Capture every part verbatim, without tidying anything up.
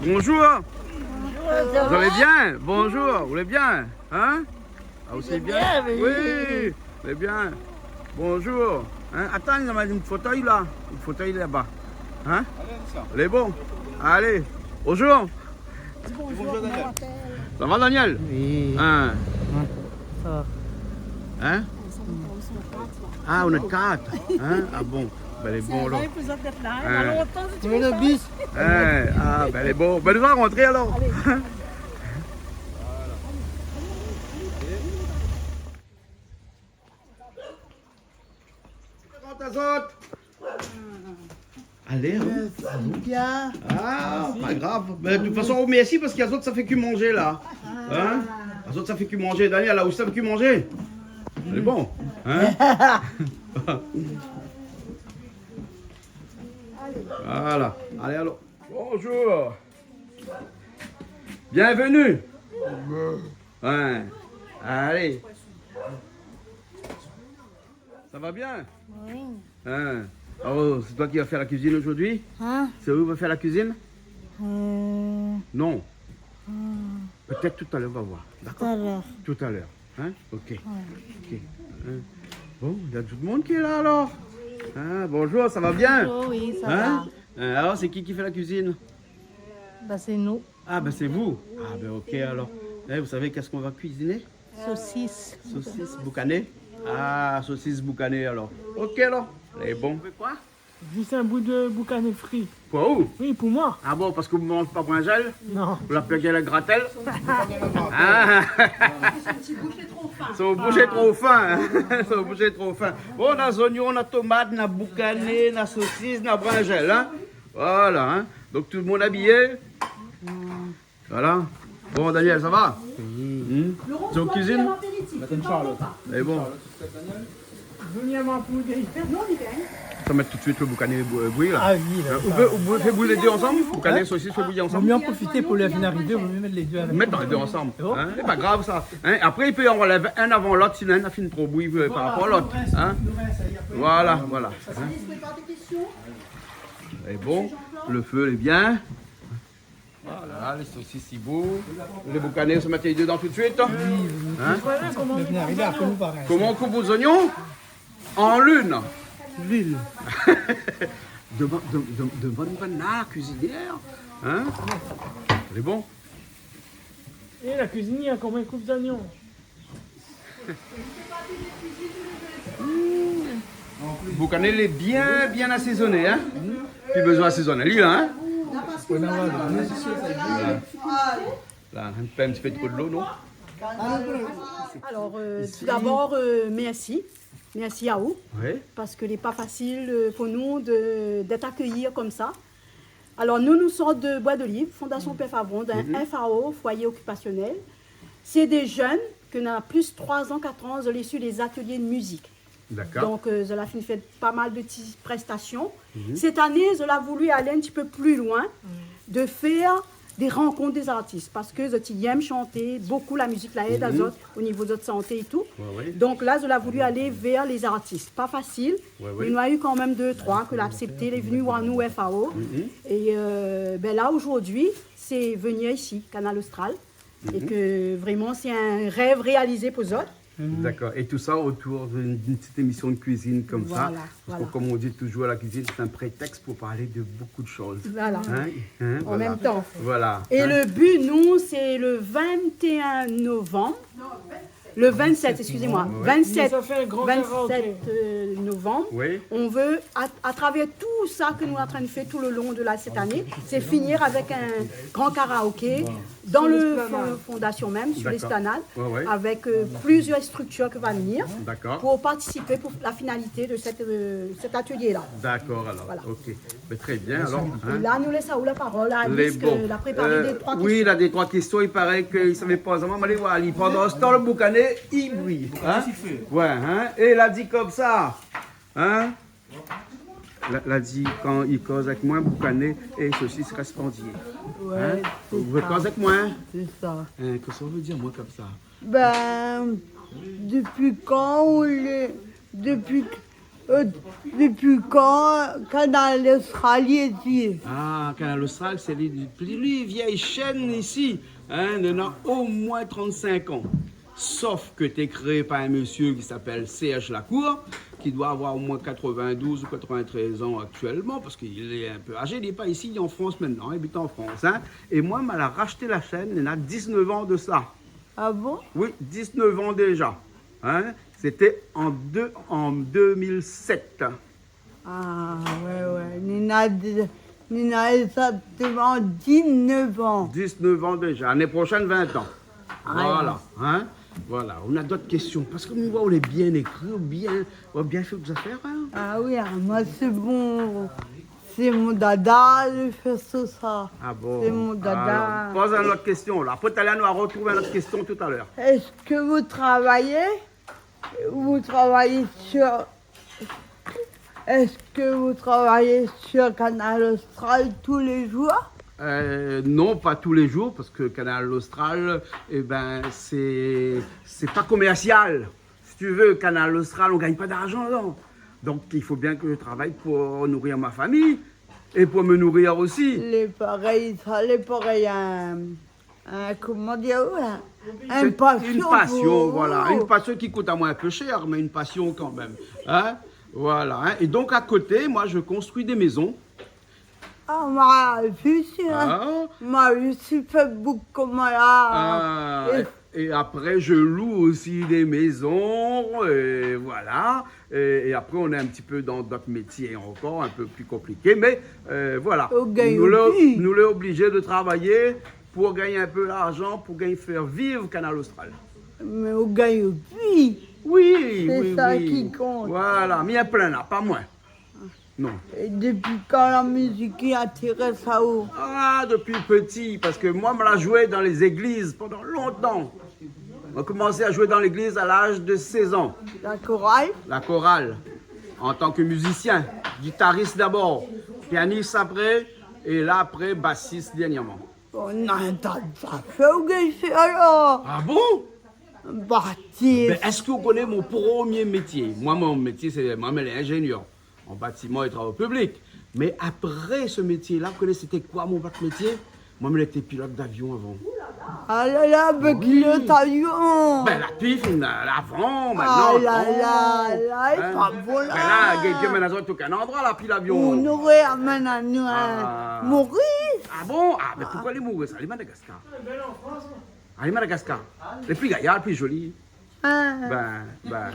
Bonjour. Bonjour, ça va ? Vous allez bien ? Bonjour, vous allez bien ? Hein ? Ah, vous allez bien ? Bien, oui. Oui, vous allez bien. Bonjour. Hein ? Attends, il y a un fauteuil là. Un fauteuil là-bas. Hein ? Allez, Anissa. Lé bon. Allez. Bonjour. Bonjour, Daniel. Ça va, Daniel ? Oui. Hein ? Ouais, ça va. Hein ? Ah, on est quatre. Hein ? Ah bon. Ben, lé bon, alor. Hein. Hein, ah, ben, lé bon. Ben, nou va rantrer, alor. Allez. Rant azot. Allez, hein. Merci bien. Ah, pa grav. Ben, de tout fason, mèrsi parske azot sa fé ke manzé la. Hein ? Azot sa fé ke manzé. Daniel, la ou sa fé ke manzé ? Lé bon. Hein ? Voilà. Allez, alor. Bonjour. Bienvenue. Ouais. Allez. Ça va bien ? Oui. Hein ? Alors, c'est toi qui vas faire la cuisine aujourd'hui ? Hein ? C'est vous qui va faire la cuisine ? Euh. Non. Hmm. Peut-être tout à l'heure, on va voir. D'accord ? Tout à l'heure. Tout à l'heure. Hein ? Ok. Ouais. Ok. Hein ? Bon, il y a tout le monde qui est là alors. Hein ? Bonjour, ça va bien ? Bonjour, oui, ça va. Hein ? Euh, alors, c'est qui qui fait la cuisine ? Bah, c'est nous. Ah, ben, c'est vous. Ah, ben, ok, alors. Eh, vous savez qu'est-ce qu'on va cuisiner ? Saucisse. Saucisse boucanée ? Ah, saucisse boucanée, alors. Ok, alors. Lé bon. Vous faites quoi ? Juste un bout de boucané frit. Pour vous ? Oui, pour moi. Ah bon, parce que vous mangez pas brinjèl ? Non. Vous la pèr la gratèl ? Ah. Son ti boush lé tro fin. Son boush lé tro fin, hein. Son boush lé tro fin. Bon, na zoignon, na tomat, na boucané, na saucisse, na brinjèl, hein. Voilà, hein. Donc, tout le monde habillé ? Voilà. Bon, Daniel, ça va ? Oui. Hmm ? Laurent, c'est en cuisine ? Attends, Charlotte. Mais bon. Ça met tout de suite le boucané bou-, euh, bouillir, là. Ah oui, là, ça. Hein, on peut, on peut faire bouillir les deux ensemble ? Boucané, saucisse, fait bouillir ensemble ? Vaut mieux en profiter pour les vieux arriver, vaut mieux mettre les deux avec. Mettre les deux ensemble. C'est bon ? Hein ? C'est pas grave, ça. Hein ? Après, il peut enlever un avant l'autre, sinon, il a fini trop bouillir, euh, par rapport à l'autre. Hein ? Voilà, voilà. Hein ? Et bon, le feu est bien. Voilà, les saucisses, c'est beau. Les boucanés, on se met dedans tout de suite. Hein ? Voilà, comment on est content. Comment on coupe vos oignons ? En lune. Lune. Demande, de-, de-, demande pas la cuisinière. Hein ? C'est bon ? Et la cuisinière, comment elle coupe les oignons ? Boucané lé bien, bien asézoné, hein ? Pi bezoin asézoné, li la, hein ? La, in pé, in ti pé tro dolo, non ? Alors, euh, tout d'abord, euh, merci. Merci à vous. Oui. Parce que lé pa fasil, euh, pour nous de, d'être accueillis comme ça. Alors, nous, nous sommes de Bois d'Olive, Fondation Père Favron, d'un F A O, foyer occupationnel. C'est des jeunes que na plus trois ans, quatre ans, zot lé sur les ateliers de musique. D'accord. Donc, euh, zot la fine fé pas mal de petites prestations. Cette année, zot la voulu aller un petit peu plus loin, de faire des rencontres des artistes, parce que zot i yèm shanté, beaucoup la musique la èd azot au niveau de zot santé et tout. Ouais, ouais. Donc là, zot la voulu aller vers les artistes. Pas facile, mais nou la eu quand même deux, trois ke la aksépté, lé venu voir nou F A O. Et, euh, ben là, aujourd'hui, c'est venir ici, Kanal Austral. Et que vraiment, c'est un rêve réalisé pour zot. D'accord. Et tout ça autour d'une, d'une petite émission de cuisine comme ça. Voilà, voilà. Parce que, comme on dit toujours, la cuisine, c'est un prétexte pour parler de beaucoup de choses. Voilà. Hein ? Hein ? En même temps. Voilà. Et le but, nous, c'est le vingt et un novembre. Le vingt-sept, excusez-moi. Ouais. Vingt-sept, ça fait un grand karaoké. Vingt-sept, euh, novembre. Oui. On veut, à, à travers tout ça que nous sommes en train de faire tout le long de la, cette année, c'est finir avec un grand karaoké. Dans le fon-, fondation même, sur l'esplanade, avec, euh, plusieurs structures qui vont venir pour participer pour la finalité de cette, euh, cet atelier-là. D'accord, alors. Voilà. Ok. Mais très bien, alors, hein. Et là, nou lès aou la parole, Alice, ke la préparé dé, troi késtion. Oui, la dé, troi késtion, i paré ke i savé pa. Avan, alé voir ali. Pandan se tan, le boukané i bouyi, hein. Ouais, hein. É la di konmsa, hein. La, la di, kan i koz avèk moin, boukané é sosis rès pandié. Ouais, sé sa. Ou vé koz avèk moin ? Sé sa. Hein, kosa ou vé dir amoin konmsa ? Ben, dopi kan ou lé, dopi, Euh, depuis quand Kanal Austral i égzis ? Ah, Kanal Austral, sé li, li pli vièy shèn isi. Hein, néna omoin trant-sink an. Sof ke té kréé par in mésyé ki apèl Serge Lacour, ki doi avoir omoin quatre-vingt-douze ou quatre-vingt-treize an aktièlman, parske li lé in pé azé, li lé pa isi, li lé an Frans mintnan, li abit an Frans, hein. É moin, ma la rashté la shèn, néna diz-nèf an de sa. Ah bon ? Oui, diz-nèf an déza. Hein ? Sété an dé, an deux mille sept. Ah, ouais, ouais. Néna dé-, néna égzaktoman diz-nèf an. Diz-nèf an déza. Lané proshèn, vin an. Ah, voilà, ouais. Hein ? Voilà. Ou na d'ot késtion ? Parske mi voi ou lé bien ékri, ou bien, ou bien fé out zafèr, hein ? Ah oui, ah, moin, sé mon, sé mon dada de fèr sa. Ah bon ? Sé mon dada. Alor, poz in lot késtion, la. Apré, talèr, nou va artrouv in lot késtion talèr. Est-ce que vous travaillez Vous travaillez sur, est-ce que vous travaillez sur Kanal Austral tous les jours ? Euh, non, pas tous les jours, parce que Kanal Austral, eh ben, c'est, c'est pas commercial. Si tu veux, Kanal Austral, on gagne pas d'argent dedans. Donc, il faut bien que je travaille pour nourrir ma famille et pour me nourrir aussi. Lé parèy, sa, lé parèy, hein. Euh, koman dir, ouais, in pasion pou ou. Sé in pasion, voilà. In pasion ki kout amoin in pé shèr, mé in pasion kanmèm. Hein ? Voilà, hein. Et donc, à côté, moi, je construis des maisons. Ah, ma vi, sé, hein. Ah. Ma vi, sé fé boug koman la. Ah, é, é apré, je loue aussi des maisons, et voilà. Et, et après, on est un petit peu dans d'autres métiers encore, un peu plus compliqués, mais, euh, voilà. Ou gagn out vi. Nou lé, nou lé oblizé de travay pou gagn in pé larzan, pou gagn, fé viv Kanal Austral. Mé ou gagn out vi. Oui, oui, oui. Sé sa ki kont. Voilà, mi lé plin la, pa moin. Non. É dopi kan la mizik i intérès aou ? Ah, depuis petit, parce que moi, on m'a joué dans les églises pendant longtemps. On a commencé à jouer dans l'église à l'âge de seize ans. La chorale ? La chorale, en tant que musicien, guitariste d'abord, pianiste après, et là après, bassiste dernièrement. Bon, non, t'as, t'as fait ou gagn fé alor ? Ah bon ? Batis. Ben, est-ce que vous connaissez mon premier métier ? Moi, mon métier, c'est, moi, je suis ingénieur en bâtiment et travaux publics. Mais après ce métier-là, vous connaissez, c'était quoi mon autre métier ? Moi, j'étais pilote d'avion avant. Ah la la, ben, pilote avion. Ben, la pif, la, lavan, mintnan, la. Ah la la, la, lé pa bon la. Ben la, gèl, gèl, mintnan, tout in landroi la, pi lavion. Ou noré amenn anou, hein. Ah. Maurice. Ah bon ? Ah, ben, pourquoi les Maurice ? Allez, Madagascar. Allez, Madagascar. Lé pli gayar, lé pli zoli. Ah. Ben, ben.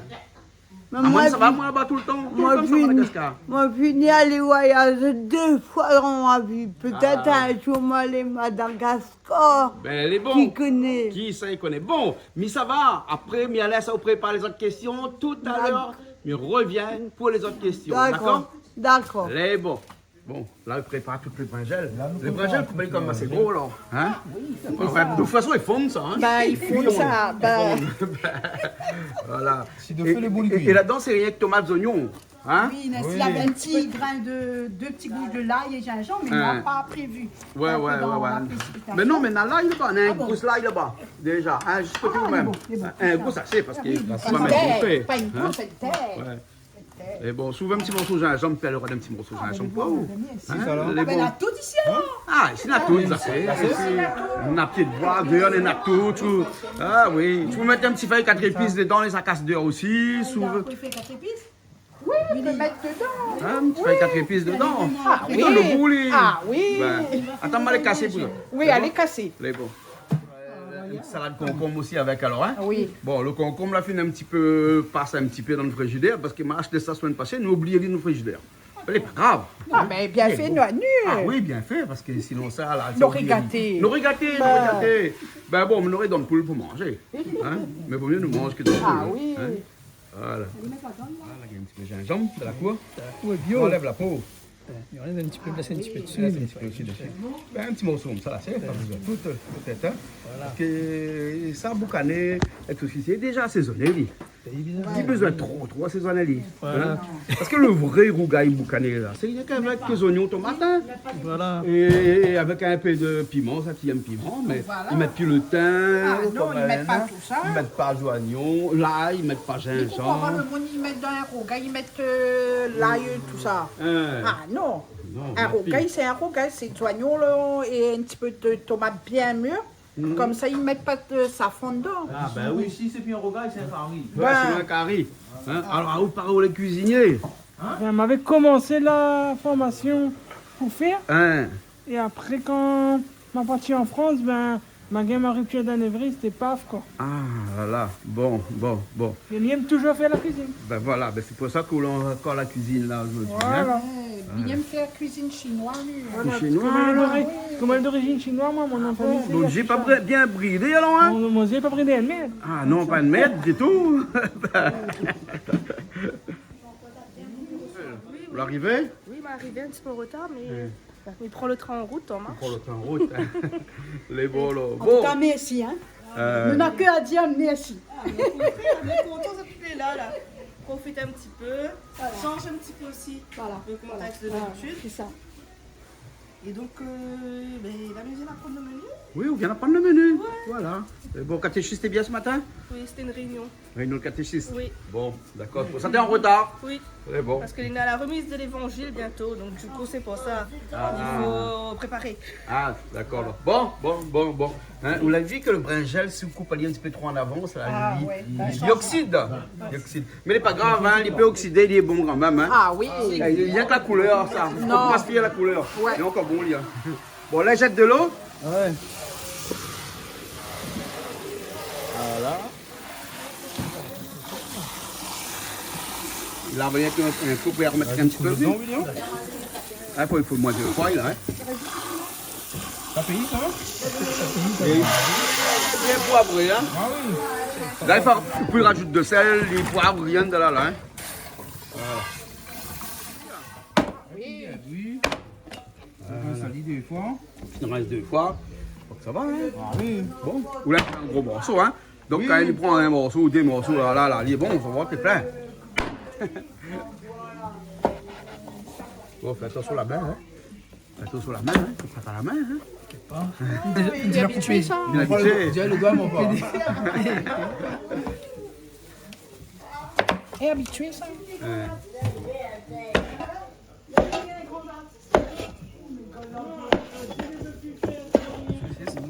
Mé amoin, moin, sa va, moin, laba toultan, toultan, sa, Madagascar. Moin, moin fini alé voyazé dé foi dan ma vi. Pétèt in zour, moin alé Madagascar. Ben, lé bon. Ki koné ? Kisa i koné ? Bon, mi sava. Apré, mi lès aou prépar lézot késtion. Tout à l'heure, mi revien pou lézot késtion. Dakor. Dakor ? Lé bon. Bon, la, i prépar tout lé brinzèl. Lé brinzèl, koupé konm asé gro, la. Hein ? Ah oui, sa, de tout fason, i fonn sa, hein ? Ben, i fonn sa, ben. Voilà. Si de fé lé boul kui. É, é ladan, sé rienk tomat, zoignon, hein ? Oui, la, si lavé in ti grin de, dé ti goush de lay é zinzanm, mé moin la pa prévi. Ouais, ouais, ouais. Mé non, mé na lay laba, na in gous lay laba. Déza, hein, zis koté ou mèm. Ah, lé bon, lé bon. In gous asé, parske... Ah oui, oui. Ou va mèt in tèr, pa in gous, in tèr. Ouais. É bon, si ou vé in ti morso zinzanm, pi alor, in ti morso zinzanm pou ou. Ah, lé bon. Hein ? Ah, ben, na tout isi, alor. Ah, isi, na tout, sa fé. Isi, na pié d'boi, déor, na tout. Ah oui. Si ou vé mèt in ti fèy kat zépis dedan, sa i kas déor osi, si ou vé. Ou pé fé kat zépis ? Oui, ou pé mèt dedan. Hein, in ti fèy kat zépis dedan. Ah oui. Li donn lo gou, li. Ah oui. Ben, atann, ma lé kasé pou ou. Oui, alé kasé. Lé bon. Euh, salad konkonm osi avèk, alor, hein ? Oui. Bon, lo konkonm la fine in ti pé, pas in ti pé dan lo frizidèr, parske ma ashté sa semèn pasé, nou la oublié ali dan lo frizidèr. Lé pa grav. Non, mé bien fé, nou, nou. Ah oui, bien fé, parske sinon sa la, nou noré gaté. Nou noré gaté, nou noré gaté. Ben bon, mé nou noré donn poul pou manzé. Hein ? Mé vo mié nou manz ke donn poul, hein ? Ah oui. Voilà. Voilà, gingn in ti pé zinzanm, de la kour. Ou anlèv la po. Ouais, i anlèv in ti pé, lès in ti pé dési, lès in ti pé osi dési. Ben, in ti morso konmsa la, sé pa bezoin tout, pétèt, hein. Voilà. Parske sa, boukané, èk sosis, lé déza asézoné, li. Li bézoin tro, tro asézoné, li. Voilà. Hein ? Parske lo vré rougay boukané la, sé rienk avèk zoignon, tomat, hein. Voilà. É avèk in pé de piman, sak i èm piman, mé i mèt pi lo tin, i mèt pa zoignon, lay, i mèt pa zinzanm. Ah non, i mèt pa tousa. Li konpran pa, lo moun i mèt dan in rougay, i mèt, euh, lay, tousa. Hein. Ah non. Non, i mèt pi. In rougay, sé in rougay, sé zoignon la, é in ti pé de tomat bien mir. Mhm. Konmsa, i mèt pa de safran dedan. Ah, ben oui. Isi, sé pi in rougay, sé in kari. Ouais, sé in kari. Hein ? Alor, ou paré, ou lé kuizinié. Hein ? Ben, ma la komans la formasion pou fé. Hein ? É apré, kan ma la parti an Frans, ben, ma la gingn in riptir d'anévris, té paf, koi. Ah la la. Bon, bon, bon. É mi èm touzour fé la kuizine. Ben voilà, ben sé pou sa ke ou lé ankor la kuizine la zordi, hein. Voilà. Eh, bien fé kuizine shinoi, li. Voilà, shinoi, parske moin lé d'ori-, koman lé d'orizine shinoi, moin, mon non de famiy, sé... Bon, zé pa bri-, bien brilé, alor, hein ? Mon, mon zé pa brilé, in mèt. Ah non, pa in mèt ditou. Ou la arivé ? Oui, ma la arivé in ti pé an rotar, mé, ouais, mi pran lo trin an rout, an marsh. Mi pran lo trin an rout, hein. Lé bon, la. An tou ka, mèrsi, hein. Euh. Nou na ke a dir mèrsi. Ah, mé okontrèr, nou lé kontan zot lé la, la. Profit in ti pé, shanj in ti pé osi lo kontèks de dabitid. Voilà. Sé sa. É donk, euh, ben, la, nou vien aprann lo meni. Oui, ou vien aprann lo meni. Ouais. Voilà. É bon, katéchis té bien se matin ? Oui, sété in réinion. Réinion de catéchisme. Oui. Bon, dakor. Pou sa, té an rotar. Oui. Très bon. Parske li na la remiz de lévanzil bientôt, donk du kou, sé pou sa. Ah. I fo préparé. Ah, dakor. Bon, bon, bon, bon. Hein, ou la vi ke lo brinzèl, si ou koup ali in ti pé tro an avans, la, li, li oksid. Ah ouais, li oksid. Mé lé pa grav, hein, li pé oksidé, li lé bon kanmèm, hein. Ah oui. Eh, li na rienk la koulèr, sa. Non. Fo pa gaspiy la koulèr. Ouais. Li lé ankor bon, li, hein. Bon, la, zèt dolo. Ouais. Voilà. La, ou va mèt in, in kou pou remèt in ti pé. Hein, fo, fo moin de foi, la, hein. Sa péi, sa va ? Sa péi, sa va. Bien poivré, hein. Ah oui. La, i fo, ou pé razout de sèl, de poiv, rien de la, la, hein. Voilà. Oui. Ou pé sali dé foi. I rès dé foi. Donk sa va, hein ? Ah oui. Bon, ou la fé in gro morso, hein ? Donk, oui, kan li pran in morso ou dé morso, la, la, la, li lé bon, sa va, lé plin. Bon, fé atansion la min, hein. Fé atansion la min, hein. Fo pa la min, hein. Li lé abitié, sa. Li lé abitié. Diré lo doi, mon port. Lé abitié, sa. Ouais.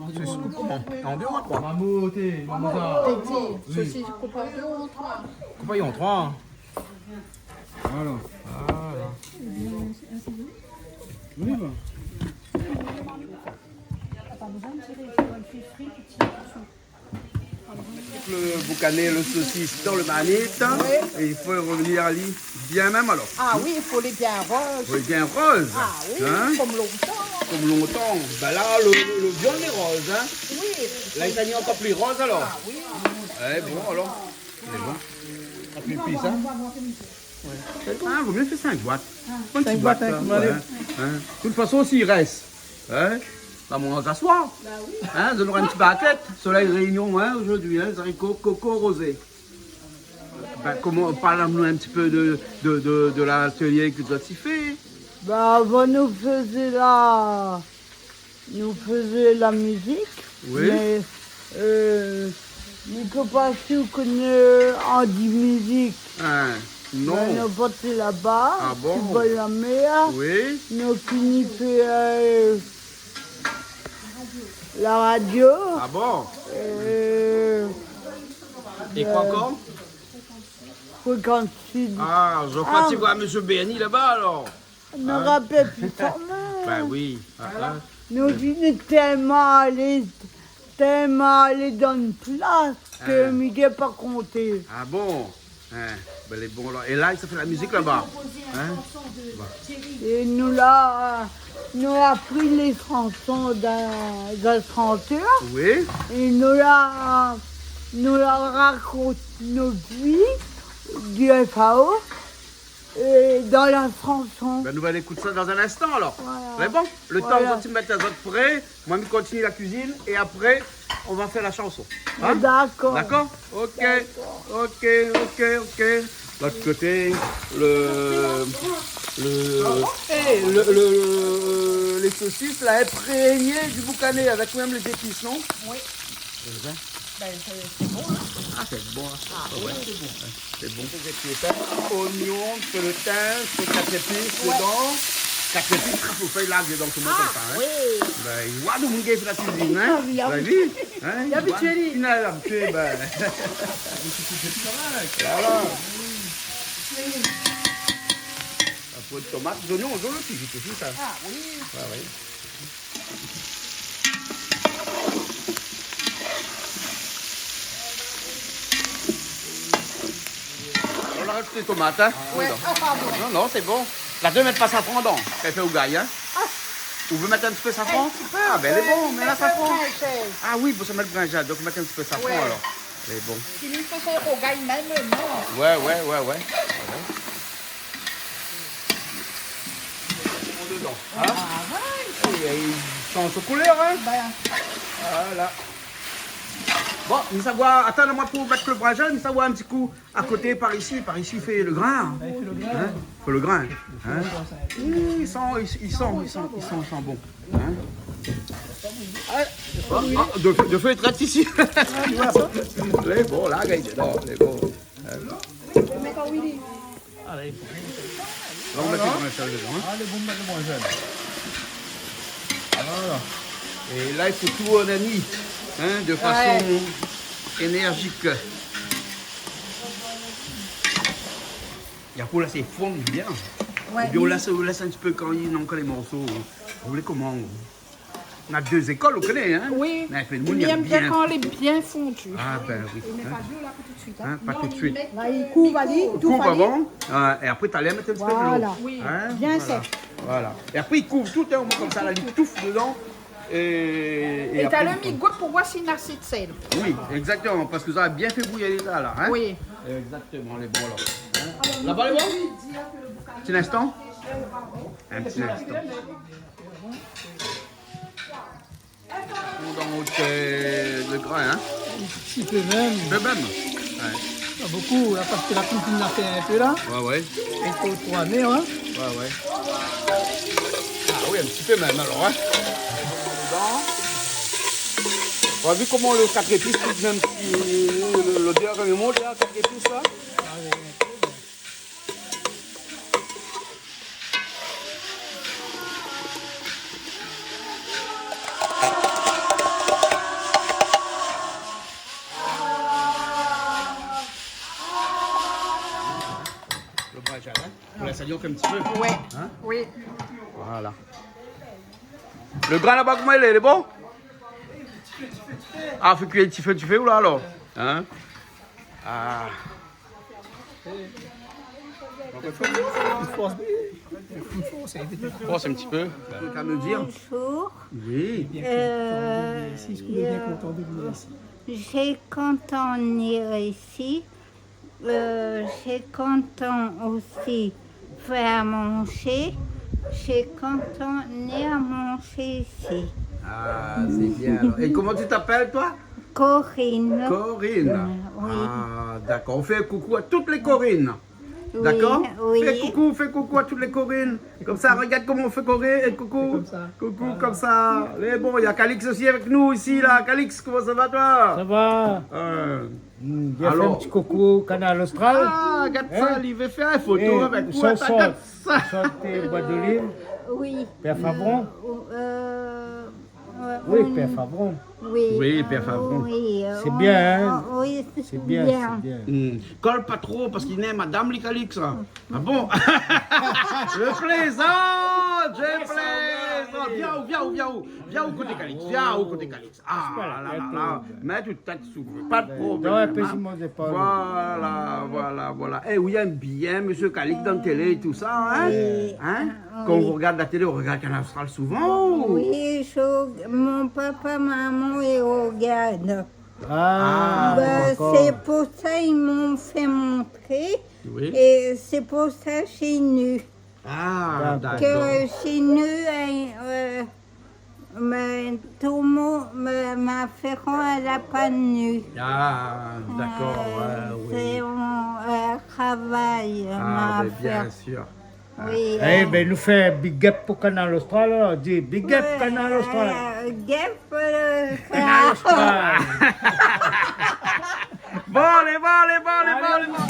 Sosis koup koman ? An dé ou an troi ? Mamoté, mamoté. Té di, sosis koup an dé ou an troi ? Koup an troi. Voilà. Voilà. Oui, ben. Lo boukané, lo sosis dan lo marmit. Oui. É i fo revnir ali bien mèm, alor. Ah oui, i fo lé bien roz. Oui, bien roz. Ah oui, hein ? Konm lontan. Konm lontan. Ben la, lo, lo, lo viann lé roz, hein ? Oui. La, i sa ni ankor pli roz, alor. Ah oui. Eh, bon, alor. Lé bon. Sa fé pli, sa. Ah, vo mié fé sink boit. Sink boit, hein, ouais, hein. Tout fason, si i rès, hein, la, mon, sa soi. Bah oui. Hein, zot nora in ti barkèt. Solèy Réunion, hein, zordi, hein, zariko, koko, rozé. Ben, koman, parl anou in ti pé de, de, de, de latelié ke zot i fé. Bah, avan nou fézé la, nou fézé la mizik, oui, mé, euh, mi koné pa si ou koné Andy Music. Ah, non. Ben, nou parti laba, ah bon, si bor la mèr. Oui. Nou fini fé, euh, la radio. Ah bon ? Euh, é koi ankor ? Fréquence Sud. Ah, zot la parti voir Monsieur Berny laba, alor. Nou rapèl pi sa, mé... Ben oui. Ah, ah. Nou té tèlman alé, tèlman alé dan in plas ke mi gingn pa konté. Ah bon ? Hein, ben, lé bon, la. É la, i sa fé la mizik laba. Hein ? Bon. É nou la, nou la pri lé shanson d'in, d'in shantèr. Oui. É nou la, nou la rakont nout vi, di F A O. É dan la shanson. Ben, nou va alé ékout sa dan in instan, alor. Voilà. Mé bon, lo tan zot i mèt azot pré, moin, mi kontinié la kuizine, é apré, On va faire la chanson. Hein ? D'accord. D'accord ? Ok. D'accord. Ok, ok, ok. L'autre côté, le, le, eh, le, le, les saucisses, là, imprégnées du boucané avec même les épices, non ? Oui. Eh ben. Ben, c'est, c'est bon, hein ? Ah, c'est bon, hein ? Ah, ouais, oui, c'est bon. C'est bon. Oignon, de lo tin, de lo kat zépis dedan. Kat zépis, trap fèy la dedan, tout le monde comme ça, hein. Ah, oui. Ben, i voi demoun i fé la kuizine, hein. Ah, oui, ah, oui. Ben oui, hein, i voi. Li lé abitié, li. Li lé abitié, ben. Voilà. Apré, tomat, zoignon, zoignon, tu zoué osi, sa. Ah, oui. Ouais, ouais. On a rajouté tomate, hein ? Ouais. Dedans. Ah, pardon. Non, non, c'est bon. La, i mèt pa safran dedan, kan i fé rougay, hein ? Ah. Ou vé mèt in ti pé safran ? In ti pé, ah, ben, lé bon, mèt la safran. Mèt in pé. Ah oui, pou sa mèt brinzèl, donk mèt in ti pé safran, ouais, alor. Lé bon. Sinon, i fé rougay mèm, non ? Ouais, ouais, ouais, ouais. Voilà. Dedan. Hein ? Ah, ouais. Aïe, aïe, i sanz koulèr, hein ? Ben. Voilà. Bon, mi sa voir, atann, moin, pou mèt lo brinzèl, mi sa voir in ti kou a koté, par isi, par isi, i fé lo grin. Hein ? I fé lo grin. Hein ? I fé lo grin, hein ? I san, i, i san, i san, i san, i san bon. Hein ? Ah, oh, oh, defe, defe i trèt isi. Lé bon, la, gard, non, lé bon. Hein ? Mèt pa Willy. Alé, bon. La, nou mèt lo brinzèl dedan, hein. Alé, bon, mèt lo brinzèl. Voilà. É la, i fo tourn ali, hein, de fason énerzik. É apré, la, sé fonn bien. Ouais. É pi, ou lès, ou lès in ti pé kan i mank lé morso, hein. Ou lé koman ? Na dé zékol, ou koné, hein ? Oui. Mé i fé lo moun i èm bien kan lé bien fondu. Ah, ben oui. Hein ? Hein, pa tout de suite. La, i kouv, i kouv avan, euh, é apré, talèr, mèt in ti pé dolo. Voilà. Oui. Hein ? Bien sèk. Voilà. É apré, i kouv tout, hein, konmsa, la, i touf dedan. É, é apré, talèr, mi gout pou voir si na asé d'sèl. Oui, exactement, parske sa la bien fé bouyir sa la, hein ? Oui. Exactement, lé bon, la. Hein ? Laba, lé bon ? Ti instan. In ti instan. Donk, euh, lo grin, hein ? In ti pé mèm. In ti pé mèm. Ouais. Pa bonpé, la, parske la kuizine la fé in pé, la. Ouais, ouais. I fo tourné, hein ? Ouais, ouais. Ah oui, in ti pé mèm, alor, hein ? Ou la vi koman lo kat zépis, tout mèm, lo, lodèr i mont, la, kat zépis, la ? Ah oui, oui. Lo brinzèl, hein ? Ou lès ali in ti pé. Ouais. Hein ? Oui. Voilà. Lo grin laba, koman i lé ? Lé bon ? Ah, fé kui ti fé, ti fé, ou la, alor ? Hein ? Ah. Fors in ti pé. Fors in ti pé. Bonjour. Oui. Euh, je suis content de venir ici. Euh, je suis content aussi faire manger. Je suis content de venir manger ici. Ah, c'est bien, alors. Et comment tu t'appelles, toi ? Corinne. Corinne. Euh, oui. Ah, d'accord. On fait un coucou à toutes les Corinnes. Oui, d'accord ? Oui. Fais coucou, fais coucou à toutes les Corinnes. Comme ça, regarde comment on fait Corinne et coucou. Comme ça. Coucou, voilà. Comme ça. Mais bon, il y a Calix aussi avec nous ici, là. Calix, comment ça va, toi ? Ça va. Euh, hmm, bien fait, alors, un petit coucou, Kanal Austral. Ah, regarde ça, hein ? Il veut faire une photo avec toi. Attends, regarde ça. Chanté Bois d'Olive. Oui. Père Favron. Euh, euh, Oui, Père Favron. Oui, Père Favron. Oui, c'est bien, hein ? Oui, c'est bien, c'est bien. Hmm. Kol pa tro, parske li néna madam, li, Calix, hein. Ah bon ? Je plaisante, je plaisante. Vien, vien, vien, vien koté Calix, vien koté Calix. Ah, la, la, la. Mèt out tèt sou, pa de problèm, hein. Voilà, voilà, voilà. Eh, ou i èm bien Monsieur Calix dan télé é tout sa, hein ? Oui. Hein ? Ah, oui. Quand on regarde la télé, on regarde Kanal Austral souvent, ou ? Oui, je, mon papa, maman, ils regardent. Ah, d'accord. Ben, c'est pour ça ils m'ont fait montrer. Oui. Et c'est pour ça je suis venue. Ah, d'accord. Que je suis venue, euh, euh, mais tout le monde, ma, ma Fé koman la pa ni. Ah, d'accord, euh, ouais, oui. Sé mon, euh, travay, ah, ma ben, bien sûr. Oui, eh ben, nou fé big up pou Kanal Austral, alor. Di big up, ouais, Kanal Austral. Euh, big up pou le Kanal Austral. Bon, alé, bon, alé, bon, alé, bon, alé, bon.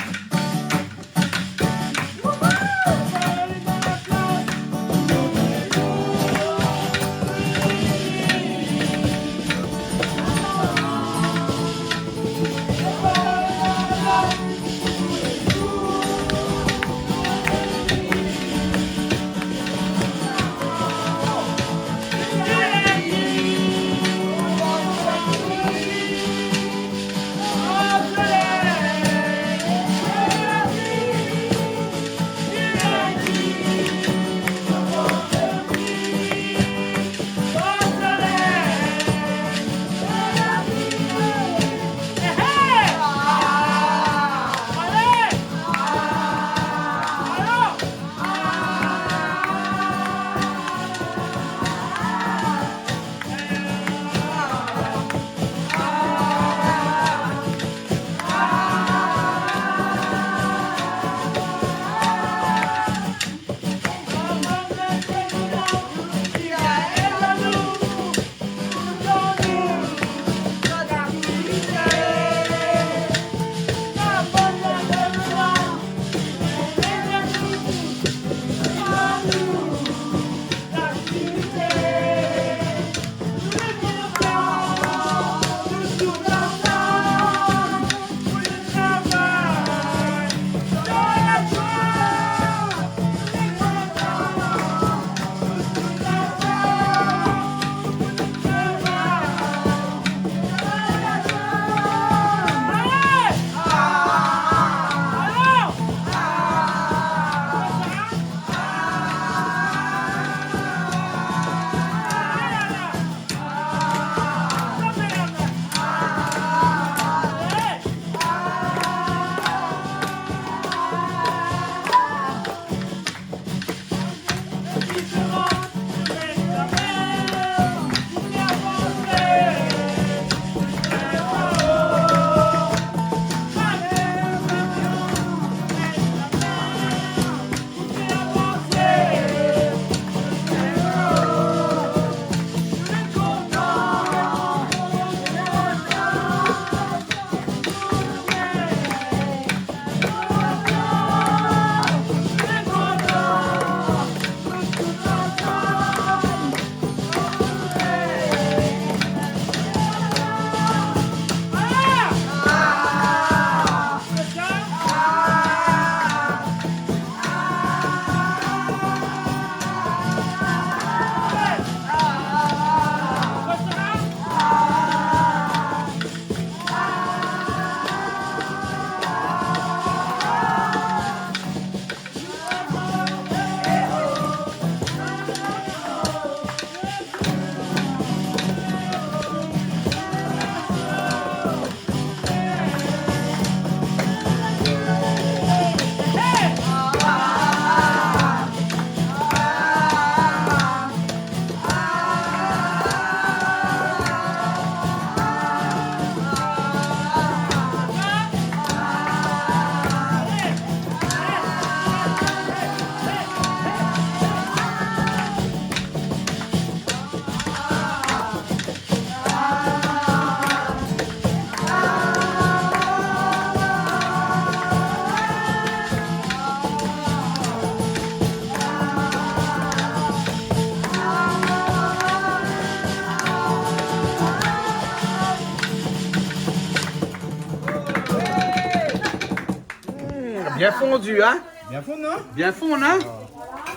Bien fondu, hein ? Bien fondu, non ? Bien fondu, hein ?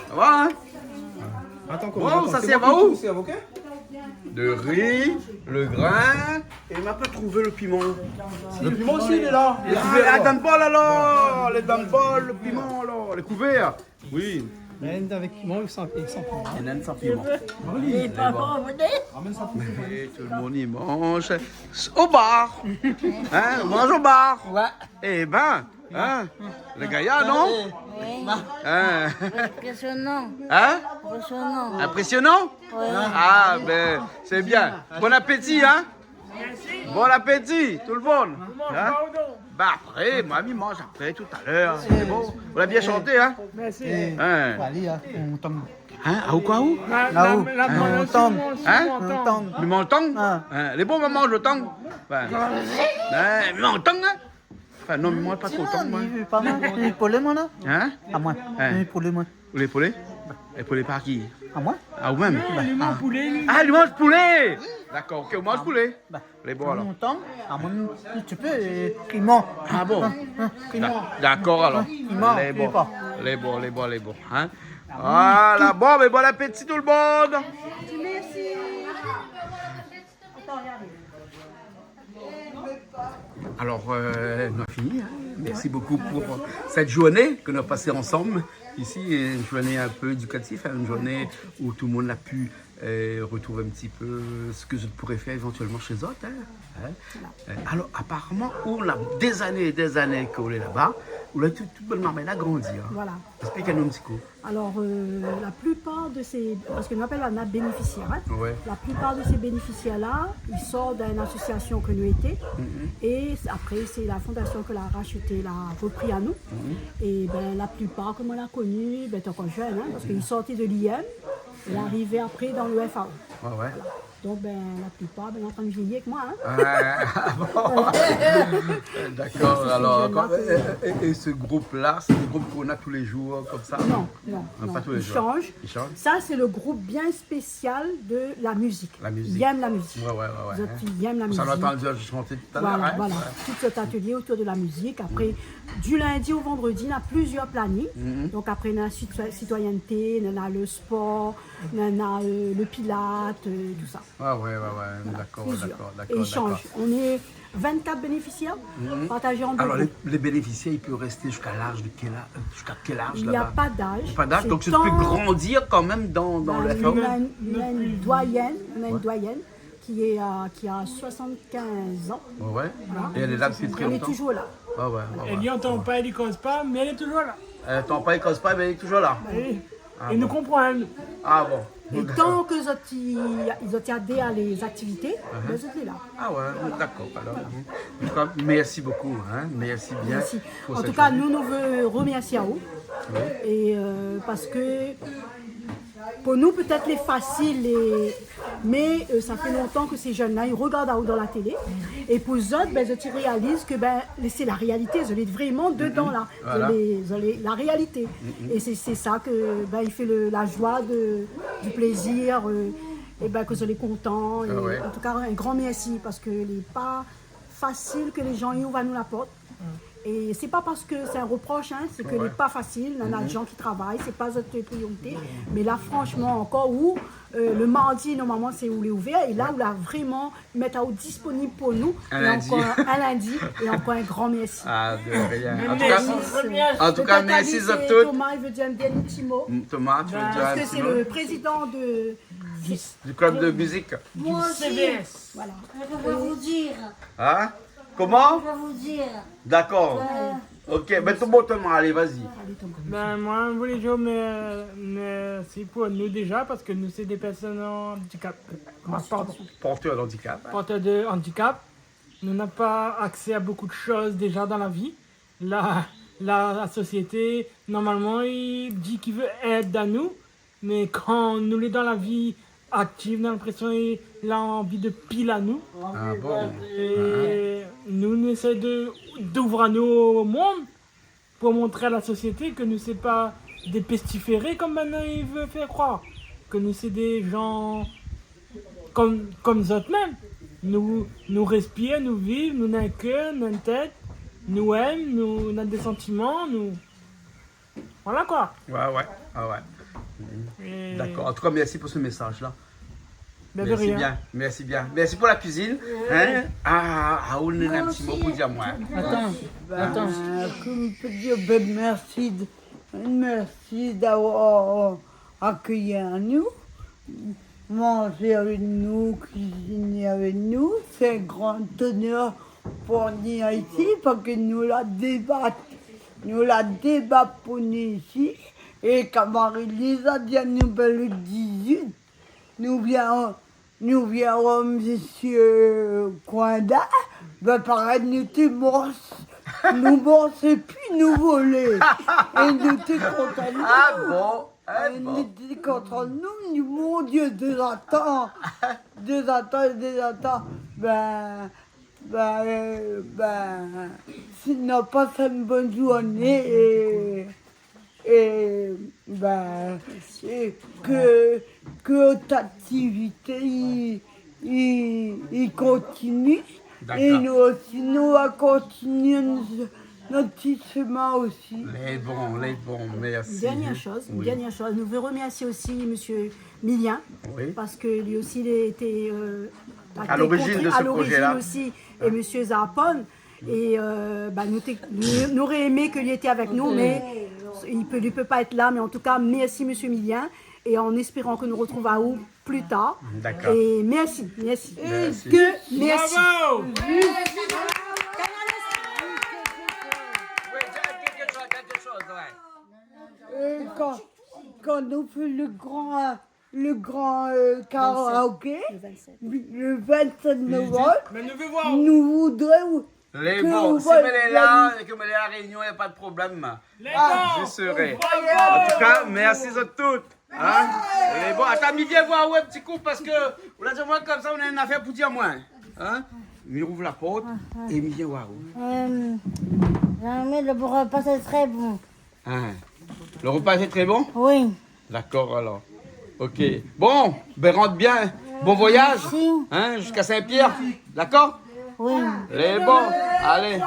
Ça va, hein ? Attends, comment, attends, sa i sèrv aou ? Sèrv, ok ? De ri, le grin, é ma pa trouvé le piman. Le piman, si, lé la. Lé kouvèr, alor. Ah, dan le bol, alor. Lé dan le bol, le piman, alor. Lé kouvèr. Oui. Mé avèk piman, i san, i san piman. Néna san piman. Oui. Lé pa bon. Ramèn sa pou mwen. É tout le monde i manz au bar. Hein, on mange au bar. Ouais. Eh ben, hein, le gayar, non ? Oui. Hein ? Impressionnant. Hein ? Impressionnant. Impressionnant ? Oui. Ah, ben, c'est bien. Bon appétit, hein ? Bon apéti, tout le monde. Hein ? Bah, apré, moin, mi manz apré, talèr. Sé bon. Ou la bien shanté, hein ? Mèrsi. Hein ? Alé, hein, on tang. Hein ? Ah, ou koi, ou ? Là-haut. Hein ? On tang. Hein ? On tang. Mé mi tang ? Ah. Hein, lé bon, momon, mi tang. Ben, ben, mi tang, hein ? Anfin, non, mé moin, pa tro tang, moin. Li vé pa, moin. Li poulé, moin, la. Hein ? Ah, moin. Hein. Li poulé, moin. Ou lé poulé ? É poulé par ki ? Ah, moin. Ah, ou mèm ? Non, li manz poulé, li. Ah, li manz poulé ! Dakor, OK, ou manz poulé. Bah, lé bon, alor. Mon tang, ah, moin, ti pé, euh, piman. Ah bon ? Hein, hein, piman. D'a-, dakor, alor. Piman, lé bon. Piman. Lé bon, lé bon, lé bon, hein ? Voilà, bon, mé bon apéti tout le monde. Mèrsi. Alor, euh, nou la fini, hein. Mèrsi bokou pou sèt zourné ke nou la pasé ansanm isi, in zourné in pé édikatif, in zourné ousa tout le moun la pu, euh, retrouv in ti pé sak zot i pouré fèr évantièlman shé zot, hein. Hein ? Voilà. Euh, alor, aparaman, ou la dé zané, dé zané ke ou lé laba, ou la tout, tout bann marmay la grandi, hein. Voilà. Esplik anou in ti kou. Alors, euh, la plupart de ces, parce que nou apèl sa bann bénéficiaires, hein. Ouais. La plupart de ces bénéficiaires-là, ils sortent d'une association que nous étions. Mhm. Et c-, après, c'est la fondation que l'a racheté, l'a repris à nous. Mhm. Et ben, la plupart, comme on l'a connu, ben, t'es encore jeune, hein, parce qu'ils sortaient de l'I M, et arrivaient après dans le F A O. Ouais, ouais. Voilà. Donc, ben, la plupart, ben, lé antrin vyéyi èk moin, hein. Ah, ah bon. Dakor, alor, é, é, é se group-la, sé le group k'ou na tou lé zour, konmsa ? Non, non, non, pa tou lé zour. I shanj. I shanj. Sa, sé le group bien spésial de la mizik. La mizik. Li èm la mizik. Ouais, ouais, ouais, ouais. Zot i èm la mizik. Sa, nou la antann zot shanté talèr, hein. Voilà, voilà. Tout cet atelier autour de la musique. Après, du lundi au vendredi, na plizièr planning. Mhm. Donc, après, na la citoyenneté, na le sport, na, euh, le pilates, euh, tout ça. Ah ouais, ouais, ouais. Voilà, plusieurs. Dakor, dakor, dakor. Et ils changent. On est vingt-quatre bénéficiaires, partagés en deux groupes. Mhm. Alor, lé, lé bénéfisièr, i pé rès ziska laz de kèl a-, ziska kèl az laba ? Il n'y a pas d'âge. Pa d'az, donk i pé grandir kan mèm dan, dan le F A O. Bah, on a une, on a une doyenne, on a une doyenne qui est, euh, qui a soixante-quinze ans. Ouais, ouais. Voilà. Et elle est là depuis très longtemps. Elle est toujours là. Ah ouais, ouais, ouais. Èl i antann pa, èl i koz pa, mé èl lé touzour la. Èl i antann pa, èl i koz pa, mé èl lé touzour la. Oui. Ah bon. É nou konpran, hein. Ah bon. É tan ke zot i, zot i adèr a lé zaktivité, ben, zot lé la. Ah ouais, dakor, alor. En tout cas, merci beaucoup, hein. Merci bien pour cette journée. Merci. En tout cas, nous, nous voulons remercier à vous. Oui. Et, euh, parce que pour nous, peut-être, lé fasil, lé, mé, euh, sa fé lontan ke sé jenn-la i rogard aou dan la télé. É pou zot, ben, zot i réaliz ke, ben, sé la réalité, zot lé vréman dedan la. Voilà. Zot lé, zot lé la réalité. Mm, mm. É sé, sé sa ke, ben, i fé le, la joie de, du plaisir, euh, é ben, ke zot lé kontan. Ah ouais. En tout cas, un grand merci, parce que lé pa fasil ke lé jan i ouv anou la port. É sé pa parske sé in reprosh, hein, sé ke lé pa fasil, néna dé jan ki travay, sé pa zot priorité. Mé la, franchman, ankor ou, euh, le mardi, normalman, sé ou lé ouvèr, é la, ou la vréman mèt aou disponib pou nou. Un lundi. É ankor un lundi, é ankor un grand merci. Ah, de rien. Merci. En tout cas, merci à tous. Peut-être Alice et Thomas, il veut dire un dernier petit mot. Mm, Thomas, tu veux dire un petit mot ? Parce que c'est le président de, du club de musique. Moi aussi. Voilà. Je vais vous dire. Hein ? Comment ? Je vais vous dire. D'accord. Euh, OK, ben, tout bon, Thomas, allez, vas-y. Ben, moin, mi voulé dir mèr-, mèrsi pou nou déza, parske nou sé dé pèrsone andikap-, portèr d'andikap. Portèr de andikap. Nou na pa aksé a bokou de shoz déza dan la vi. La, la, la sosiété, normalman, i di ki vé èd anou, mé kan nou lé dan la vi aktiv, nou na linprésion li la anvi de pil anou. Ah bon ? É nou, nou éséy de, d'ouvèr anou o monn pou montr a la sosiété ke nou sé pa dé pestiféré, konm banna i vé fé kroir, ke nou sé dé jan konm, konm zot mèm. Nou, nou réspir, nou viv, nou na in kèr, nou na in tèt, nou èm, nou na dé santiman, nou, voilà koi. Ouais, ouais, ah ouais. Mhm. É dakor. En tout cas, merci pour ce message-là. Ben, de rien. Merci bien, merci bien. Merci pour la cuisine. Hein ? Ah, ah, ou néna in ti mo pou dir amoin. Atann, atann. Ben, konm mi pé dir, ben, mèrsi de, mèrsi d'avoir akéyi anou, manzé avèk nou, kuiziné avèk nou. Sé in gran onèr pou vnir isi, parske nou la débat, nou la débat pou vnir isi. É kan Marie-Lise la di anou, ben, le dizuit, nou vien, nou vien oir mésyé Coindat, bin parèy nou té mors, nou mors épi nou volé. É nou té kontan, nou. Ah bon ? Eh bon. Nou té kontan, nou, nou, mon Dié, dé zatan, dé zatan, dé zatan. Bin, bin, euh, bin, si nou la pas in bone zourné é É, bin, é ke, ke out aktivité i, i, i kontinié. Dakor. É nou osi, nou va kontinié nout, nout ti shemin osi. Lé bon, lé bon, mèrsi. Dernière chose, une dernière chose. Nous voulons remercier aussi monsieur Milien, parce que lui aussi, il était, euh, à l'origine de ce projet-là. Oui. À l'origine aussi, et monsieur Zarpon. Et, euh, bah, nou té, nou, nou noré émé ke li lété avèk nou, mé li pé, li pé pa èt la. Mé an tou ka, mèrsi, mésyé Milien. É an éspéran ke nou artrouv aou pli tar. Dakor. É mèrsi, mèrsi. Mèrsi. Ke mèrsi. Bravo ! Oui, quelque chose, quelque chose, ouais. É kan, kan nou fé le gran, le gran, euh, karaoké, le vingt-sept novembre, nou voudré ou, lé bon, si ou lé la, é ke ou lé La Réunion, na pa de problèm. Lé bon. Je serai. Bravo. An tou ka, mèrsi zot tout. Hein ? Lé bon, atann, mi vien oir ou in ti kou parske ou la di amoin konmsa, ou na in afèr pou dir amoin. Hein ? Mi rouv la port é mi vien oir ou. Euh, non, mais le repas, c'est très bon. Hein. Le repas, c'est très bon ? Oui. Dakor, alor. Ok. Bon, bin, rant bien. Bon voyage. Merci. Hein, jusqu'à Saint-Pierre. Dakor ? Oui. Lé bon. Alé.